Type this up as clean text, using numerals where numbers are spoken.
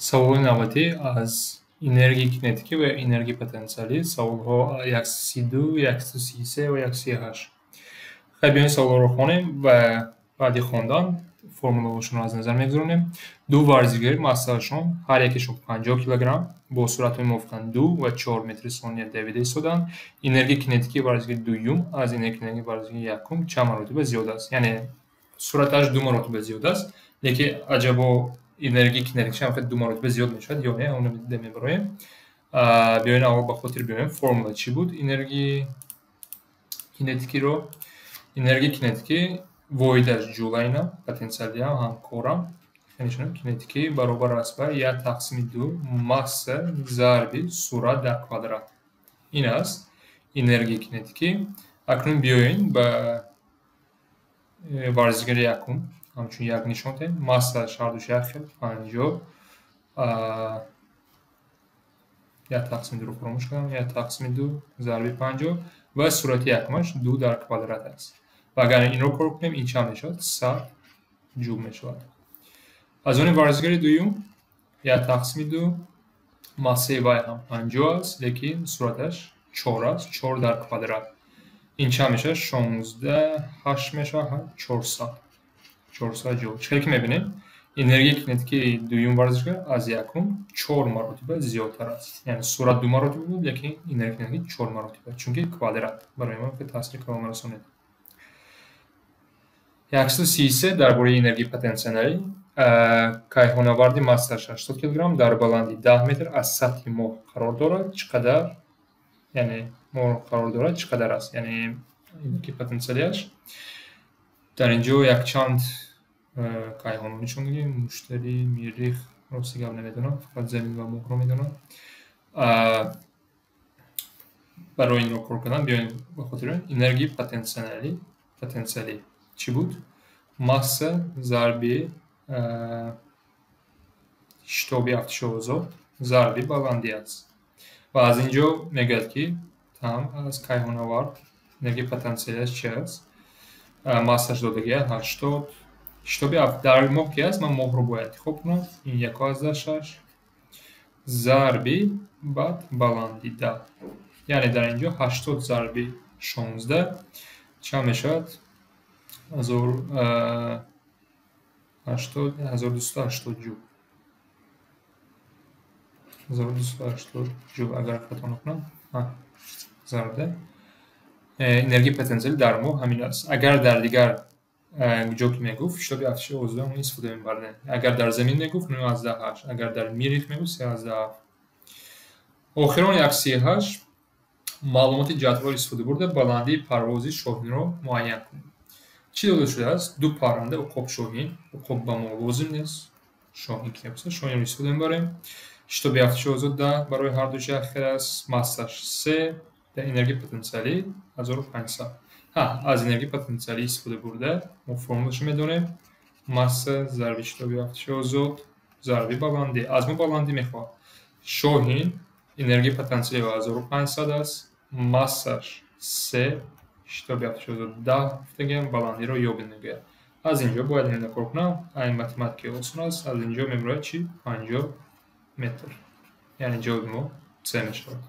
Саволи навбатӣ аз энергияи кинетикӣ ва энергияи потенсиалӣ. Саволҳо 132, 133 ва 138. Хай, биёед саволҳоро хонем ва баъди хондан формулаҳошонро аз назар мегузаронем. Ду варзишгар массаашон ҳар якешон 50 килограмм бо суръатҳои мувофиқан 2 ва 4 метри сония давида истоданд. Энергияи кинетикии варзишгари дуюм аз энергияи кинетикии варзишгари якум чанд маротиба зиёд аст? Яъне суръаташ ду маротиба зиёд аст, лекин аҷабо энергияи кинетикиш ҳам ду маротиба зиёд мешавад ё не, онро дида мебароем. Биёед, аввал ба хотир биёрем, формула чӣ буд энергияи кинетикиро. Энергияи кинетикӣ воҳидаш ҷулайна, потенсиалиам ҳамкорам. Кинетикӣ баробар аст ба як тақсими ду масса зарби суръат дар квадрат. Ин аст энергияи кинетикӣ. Акнун биёед, ба варзишгари якум ҳамчун як нишон диҳем. Массааш ҳардуш як хел, 50. Як тақсими дуро фаромӯш кардам. Як тақсими ду зарби 50 ва суръати якумаш ду дар квадрат аст. Ва агар инро кор кунем, ин чанд мешавад? 100 ҷул мешавад. Аз они варзишгари дуюм як тақсими ду, массаи вай ҳам 50 аст, лекин суръаташ чор аст, чор дар квадрат. Ин чанд мешавад? 16 ҳашт мешавад, 400. 400 ҷул. Чӣ хеле ки мебинем, энергияи кинетикии дуюм варзишгар аз якум чор маротиба зиёдтар аст. Яъне суръат ду маротиба буд, лекин энергияи кинетикӣ чор маротиба, чунки квадрат барои мо таъсири калон расонид. 133 дар бораи энергияи потенсиалӣ. Кайҳонаварди массааш 80 килограмм дар баландии 10 метр аз сатҳи моҳ қарор дорад. Чӣ қадар, яъне моҳ қарор дорад, чӣ қадар аст? Яъне энергияи потенсиалиаш. Дар ин ҷо якчанд кайҳонро нишон додем: Муштарӣ, Миррих, рости гап намедонам, фақат Замин ва Моҳро медонам. Барои инро кор кардан, биёем ба хотир орем, энергияи потенсиалӣ чӣ буд? Масса зарби шитоби афтиши озод зарби баландӣ аст. Ва аз ин ҷо мегӯяд, ки там аз кайҳонавард энергияи потенсиалиаш чи аст? Массаш додагия 80, шитоби дар моҳ ки аст, ман моҳро бояд интихоб кунам, ин 1,6 зарби баъд баландӣ 10. Яъне дар ин ҷо 80 зарби 16 чанд мешавад? 80, 1280 ҷул. 1280 ҷул, агар хато накунам, зарбда. Энергияи потенсиалӣ дар моҳ ҳамин аст. Агар дар дигар ҷо ки мегуфт, шитоби афтиши озода он истифода мебардем. Агар дар Замин мегуфт, 9,8, агар дар Миррих мегуфт, 3,7. Охирон 138. Маълумоти ҷадвал истифода бурда, баландии парвози шоҳинро муайян кунед. Чӣ дода шудааст? Ду парранда, уқоб, шоҳин. Уқоб ба мо лозим нест, шоҳин ки мепурсад, шоҳинро истифода мебарем. Шитоби афтиши озод 10 барои ҳардуш як хел аст, массаш се, энергияи потенсиалӣ 1500. Ҳа, аз энергияи потенсиалӣ истифода бурда, мо формулашро медонем: масса зарби шитоби афтиши озод зарби баландӣ. Аз мо баландӣ мехоҳад. Шоҳин энергияи потенсиалӣ 1500 аст, массаш се, шитоби афтиши озод 10 гуфтагиам, баландиро ёбед мегӯяд. Аз ин ҷо бояд ҳамина кор кунам. Айн математикаи осон аст. Аз ин ҷо мебарояд чи? 50 метр. Яъне ҷавоби мо С мешавад.